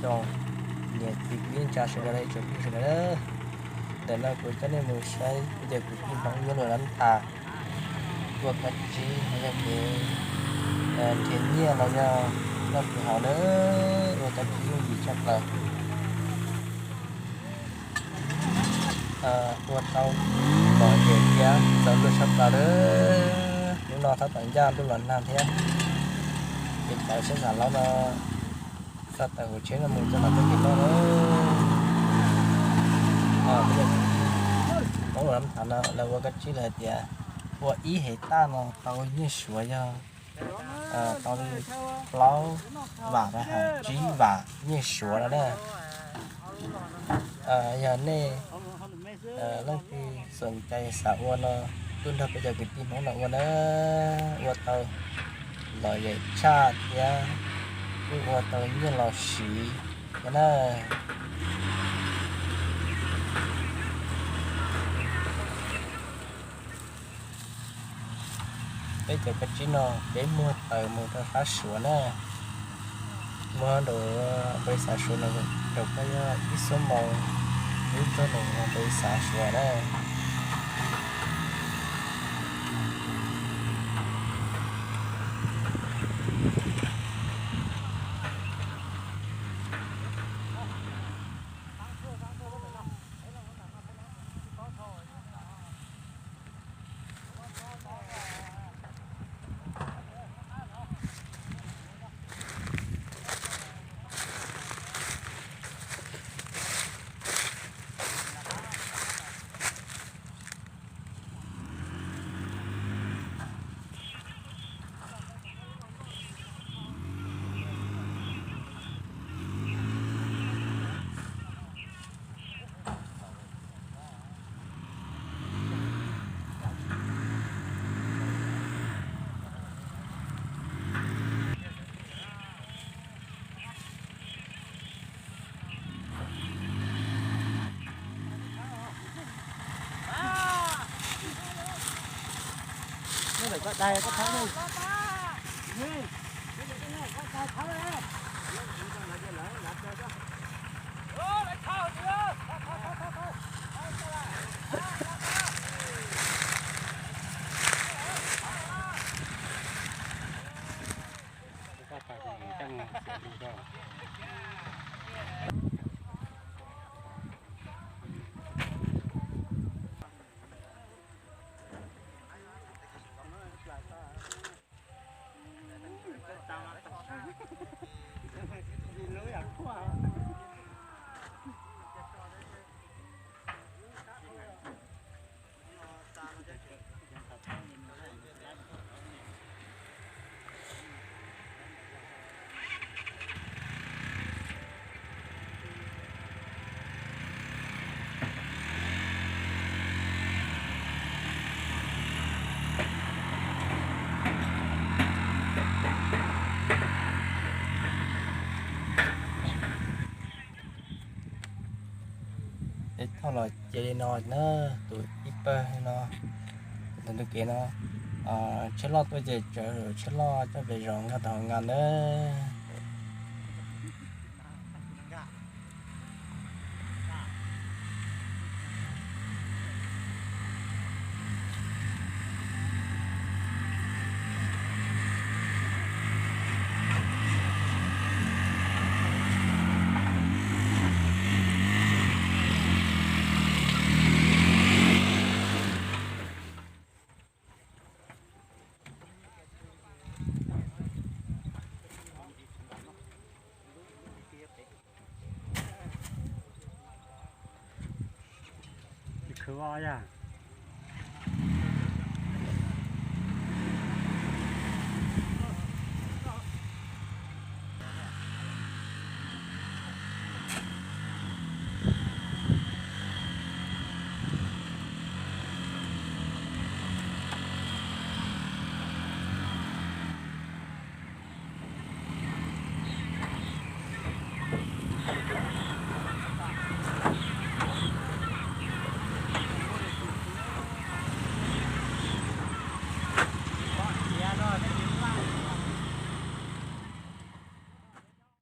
Tsoom niam txiv kwv tij neej tsa sawv daws, tsoom phooj ywg sawv daws, ntawm no kuv coj nej mus saib ua cas kwv tij Hmoob yuav luag lab tham ua kab tsib no yog kev nrhiav nyiaj los yog noj kev haus na, ua kab tsib yooj yim tshaj plaws. Ua tau lom zem thiab txawv luag tshaj plaws na. Hnub no tab tom ncaj ntuj los nag thiab, ces cov tsheb xav laub no xa tawm hauv tsheb no mus coj los txoj kev noj na. Poob lub tham no lawv ua kab tsib lawv hais tias ua ib hais taj no tau nyiaj suav yog tau li plaub vam rau hauv tsib vam nyiaj suav no na. Yog nej leej twg xom cai xav ua no, tuaj nrog peb cov kwv tij Hmoob no ua na, ua tau lom zem tshaj thiab kuj ua tau nyiaj los siv thiab na. Peb cov kab tsib no peb muag tawm mus rau sab Suav na, muag rau npawg xav Suav no, rau peb ib xuab moos wb txog rau npawg xav Suav na. Peb thauj los cia li no na, tus ib pawg no, tus ntug kev no, tsheb loj tuaj ces tsav tsheb loj coj pes zog nkag tau hauv nkas na. Khwv os yog.